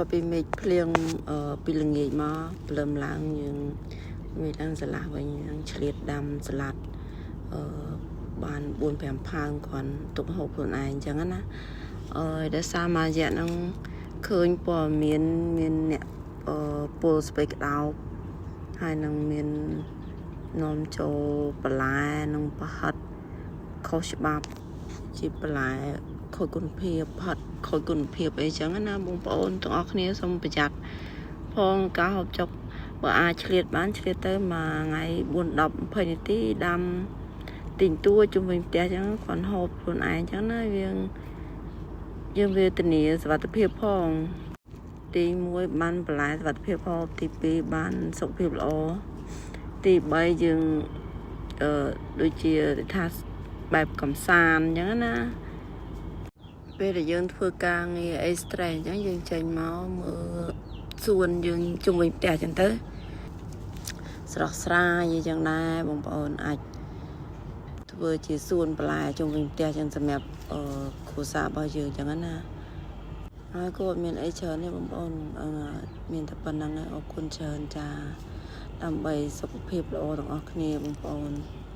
តពីមេឃភ្លៀងអឺពីល្ងាចមកព្រលឹមឡើងយើងមេឃឡើងស្រឡះវិញនឹងឆ្លៀតដាំសាឡាត់អឺបាន4 5ផើងគ្រាន់ទុកហូបខ្លួនឯងអញ្ចឹងណាអឺដោយសារមួយរយៈហ្នឹងឃើញព័ត៌មានមានអ្នកអឺពុលស្ពៃក្តោបហើយនឹងមាននាំចូលបន្លែនិងប្រហិតខុសច្បាប់ជាបន្លែខូចគុណភាពផិតខូចគុណភាពអីចឹងណាបងប្អូនទាំងអស់គ្នាសូមប្រយ័ត្នផងការហូបចុកបើអាចឆ្លៀតបានឆ្លៀតទៅមួយថ្ងៃ4 10 20នាទីដាំទិញតួជុំវិញផ្ទះចឹងគ្រាន់ហូបខ្លួនឯងចឹងណាយើងយើងវាធានាសុវត្ថិភាពផងទី1បានបន្លែសុវត្ថិភាពហូបទី2បានសុខភាពល្អទី3យើងអឺដូចជាថាបែបកំសាន្តអញ្ចឹងណា ពេលដែលយើងធ្វើការងារអី stress អញ្ចឹងយើងចេញមកមើលសួនយើងជុំវិញផ្ទះអញ្ចឹងទៅស្រស់ស្រាយអញ្ចឹងដែរបងប្អូនអាចធ្វើជាសួនបន្លែជុំវិញផ្ទះអញ្ចឹងសម្រាប់អឺគ្រួសាររបស់យើងអញ្ចឹងណាហើយក៏អត់មានអីច្រើនទេបងប្អូនអឺមានតែប៉ុណ្ណឹងឯងអរគុណច្រើនចាដើម្បីសុខភាពល្អទាំងអស់គ្នាបងប្អូន។